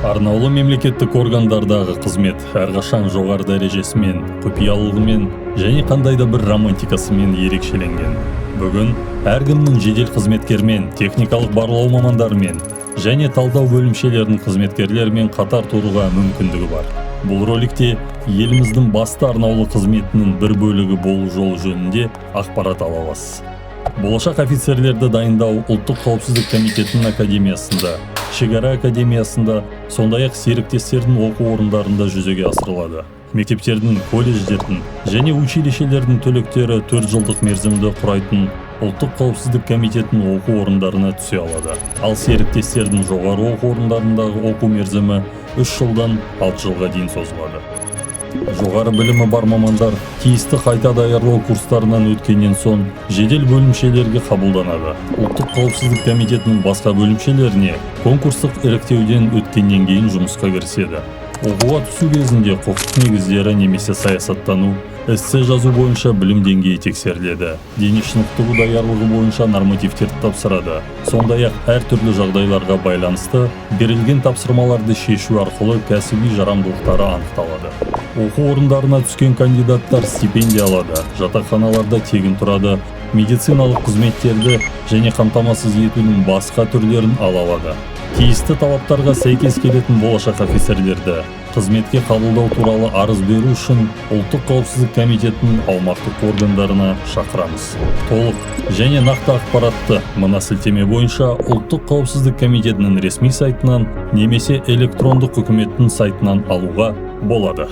Арнаулы мемлекеттік органдардағы қызмет әрқашан жоғары дәрежесімен, құпиялылығымен және қандай да бір романтикасымен ерекшеленген. Бүгін әркімнің жедел қызметкермен, техникалық барлау мамандарымен және талдау бөлімшелерінің қызметкерлерімен қатар тұруға мүмкіндігі бар. Бұл роликте еліміздің басты арнаулы қызметінің бір бөлігі болу жолы жөнінде ақпарат ала аласыз. Болашақ офицерлерді дайындау Ұлттық қауіпсіздік комитетінің академиясында, Шекара академиясында, сондай-ақ серіктестердің оқу орындарында жүзеге асырылады. Мектептердің, колледждердің және училищелердің түлектері 4 жылдық мерзімді құрайтын Ұлттық қауіпсіздік комитетінің оқу орындарына түсе алады. Ал серіктестердің жоғары оқу орындарындағы оқу мерзімі 3 жылдан 6 жылға дейін созылады. Жоғары білімі бар мамандар тиісті қайта даярлау курстарынан өткеннен соң жедел бөлімшелерге қабылданады. Ұлттық қауіпсіздік комитетінің басқа бөлімшелеріне конкурстық іріктеуден өткеннен кейін жұмысқа кіріседі. Оқуға түсу кезінде құқық негіздері немесе саясаттану, эссе жазу бойынша білім деңгейі тексеріледі, дене шынықтыру даярлығы бойынша нормативтерді тапсырады, сондай-ақ әртүрлі жағдайларға байланысты берілген тапсырмаларды шешу арқылы кәсіби жарамдылықтары анықталады. Оқу орындарына түскен кандидаттар стипендия алады, жатақханаларда тегін тұрады, медициналық қызметтерді және қамтамасыз етудің басқа түрлерін ала алады. Тиісті талаптарға сәйкес келетін болашақ офицерлерді қызметке қабылдау туралы арыз беру үшін Ұлттық қауіпсіздік комитетінің аумақтық органдарына шақырамыз. Толық және нақты ақпаратты мына сілтеме бойынша Ұлттық қауіпсіздік комитетінің ресми сайтынан немесе электрондық үкіметтің сайтынан алуға болады.